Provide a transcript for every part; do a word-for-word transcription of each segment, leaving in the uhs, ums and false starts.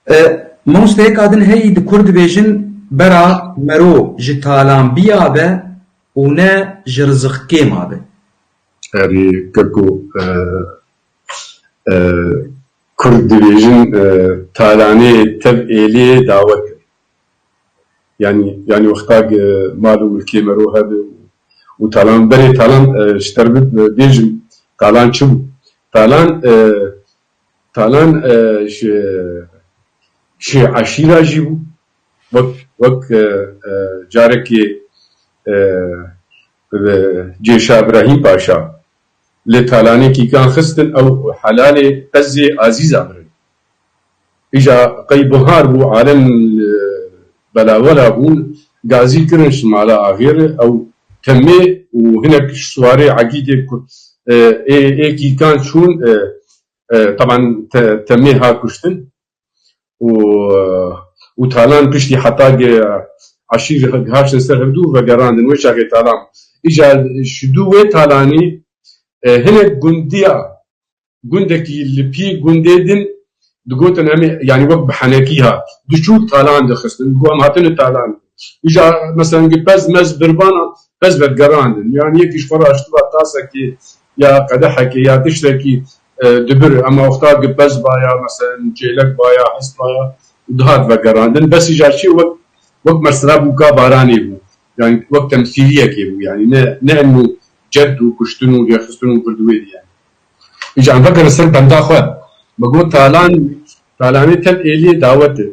E, Mamoste, hêka din heyî di kur dibêjin, bera mero ji talan biya be û ne ji rizik kêma be. Erê, keko, e, e, Kurd dibêjin, e, talanê tev êlê dawet e. Yani, yani wexta ge mal û milkê mero hebe û talan, berê talan, e, ji te re bi-, bêjim, talan çi bû? Talan, e, talan, e, ji, ji eşîra jî bû. Wek, wek, e, e, carekê, e, e, Cêşa Birahîm Paşa li talanê kîkan xistin, ew helalê qezê Azîza birin. Îja qey bihar bû, alem, e, belawela bûn, gazî kirin ji mala axê re, ew temê û hinek ji siwarê egîdê ku, e, ê, ê kîkan çûn, e, e, teban te-, temê ha kuştin. Û, û talan piştî heta ge eşîr haştin ser hevdû vegerandin, wê çaxê talan. Îja ji dû wê talanî, e, hinek gundiya, gundekî li pî gundê din digotin em ê, yani wek bi henekî ha, diçû talan dixistin, digo em hatine talan. Îja, mesela, gi pez mez birbana, pez vegerandin. Yani yekî ji xwe re aştiba tasekê ya qedehekê ya tiştekî, e, dibir. Ema wexta gi pez baya, mesela, çêlek baya, hest baya, dihat vegerandin. Bes îja çi wek, wek mesela bûka baranê bû. Yani wek temsîliyekê bû. Yani ne, ne eno ced û kuştin û rêxistin û birdûwê diye. Îja em vegerin ser benda xwe. Me got talan, talanê tev êliyê dawet e.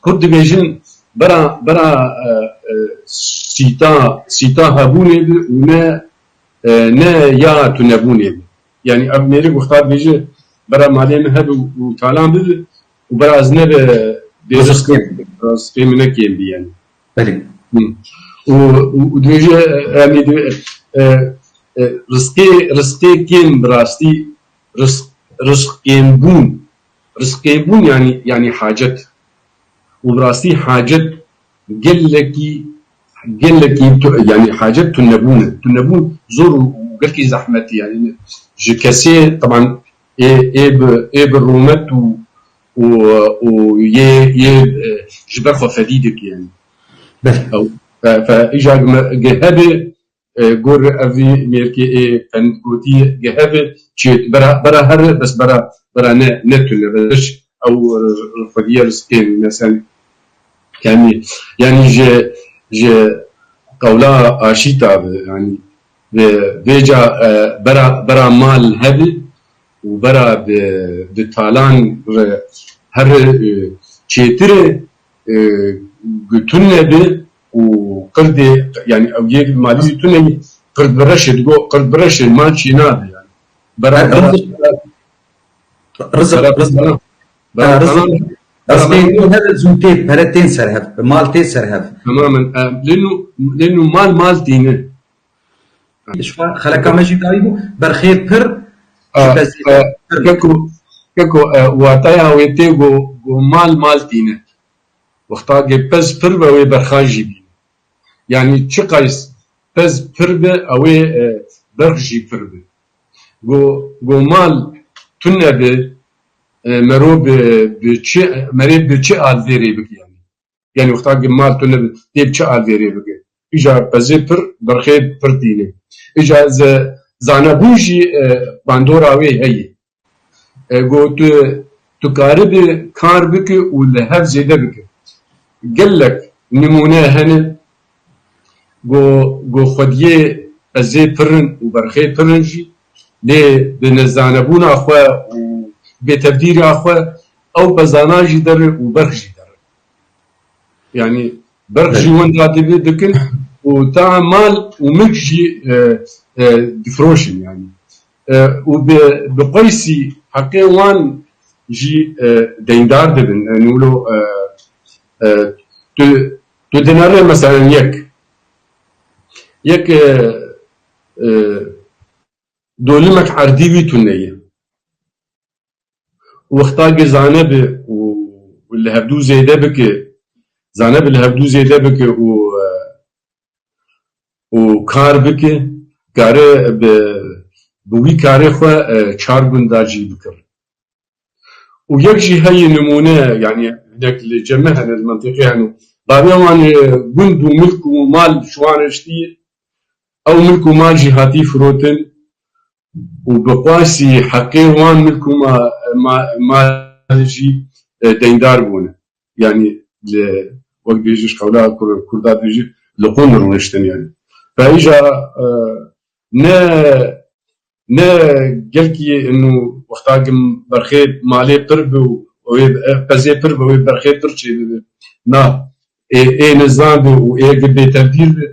Kurd dibêjin bera, bera, e, e, sîta, sîta hebûnê bi û ne, e, ne ya tunebûnê bi. Yani ev mêrik wexta dibêje bera malê min hebe û, û talan bibi û bera ez nebe bê rizqê, rizqê min ne kêm bi yani. Belê. Hı. Û, û, û dibêje, e, em ê di-, e, e, rizqê, rizqê kêm bi rastî rizq, rizq kêmbûn. Rizq kêmbûn yani, yani hacet. Û bi rastî hacet gelekî, gelekî tu-, yani hacet tunebûn e. Tunebûn zor û, û gelkî zehmetî yani. Ji kesê, teban, ê, ê bi, ê bi rûmet û, û, û yê, yê, e, ji ber xwe fedî dike yani. Belê. Ew, fe, fe, îja ge me, ge hebe, e, gor evî mêrkê ê qend gotî ge hebe, çi bera, bera here, bes bera, bera ne, ne tune, bes ew, e, xwediye rizqê ne sen, yani, yani ji, ji qewla aşîta bi, yani, bi, vêca, e, bera, bera mal hebe û bera bi, bi talan re here, e, çêtir e, e, gu tune bi û qirdê, yani ew yê malî tune yî, qird bi reşê digo, qird bi reşê mal çê nabe yani. Bera, bera, rizq, bera, rizq, bera, rizq, bera, bera, rizq, tamam. Bera, rizq, tamam. Rizqê hebe zû tê, pere tên ser hev, mal tê ser hev. Tamamen. E, lêno, lêno mal, mal tîne. Ji xwe xeleka me jî dawî bû, berxê pir, a, ji bezê a, pir. Keko, keko, e, wataya wê tê ku, ku mal, mal tîne. Wexta ke pez pir be, wê berxan jî bîne. Yani çiqas pez pir be, ew ê, e, berx jî pir be. Ku, ku mal tune be, e, mero bi, bi çi, merê bi çi alvêrê bike yani. Yani wexta ki mal tune be, tê bi çi alvêrê bike. Îca pezê pir, berxê pir tîne. Îca ze-, zanebûn jî, e, bandora wê heye. E, got tu, tu karibi kar bike û li hev zêde bike. Gelek nimûne hene, go, go xwediyê pezê pir in û berxê pir in jî, lê bi nezanebûna xwe û bêtevdîriya xwe ew pezana jî derin û berx jî derin. Yani berx jî wenda dibi dikin û ta mal û milk jî, e, e, difroşin yani. E, û bi, bi qeysî heqê wan jî, e, deyndar dibin. E, nûlo, e, e, tu, tu dinere mesela yek, yek, e, e, dolimek erdî wî tune ye. Wexta ki zane bi û, û li hevdû zêde bike, zane bi li hevdû zêde bike û, e, û kar bike, kare bi, bi wî karê xwe, e, çar gunda jî bikir. û yek jî heye nimûne, yanî hinek li cem me hene, li mentiqê hene. Bavê wan, e, gund û milk û mal ji wan re ştî, ew milk û mal jî hatî firotin û bi qasî heqê wan milk û ma-, ma-, mal jî, e, deyndar bûne. Yanî li, wek bêjî ji qewla Kur-, Kurda bêjî li qûn rûniştin yanî. Ve îja, e, ne, ne gelkî inu wexta gim berxê malê pir bi û wê, e, qezê pir bi, wê berxê pir çê bibe. Na, ê, ê nizan bi û ê gi bêtevdîr bi,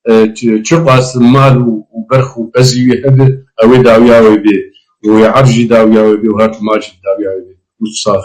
e, çi, çiqas mal û, û berx û qezî wê hebe, ew ê dawiya wê bê. Û wê erd jî dawiya wê bê û her mal jî dawiya wê bê. Û sax.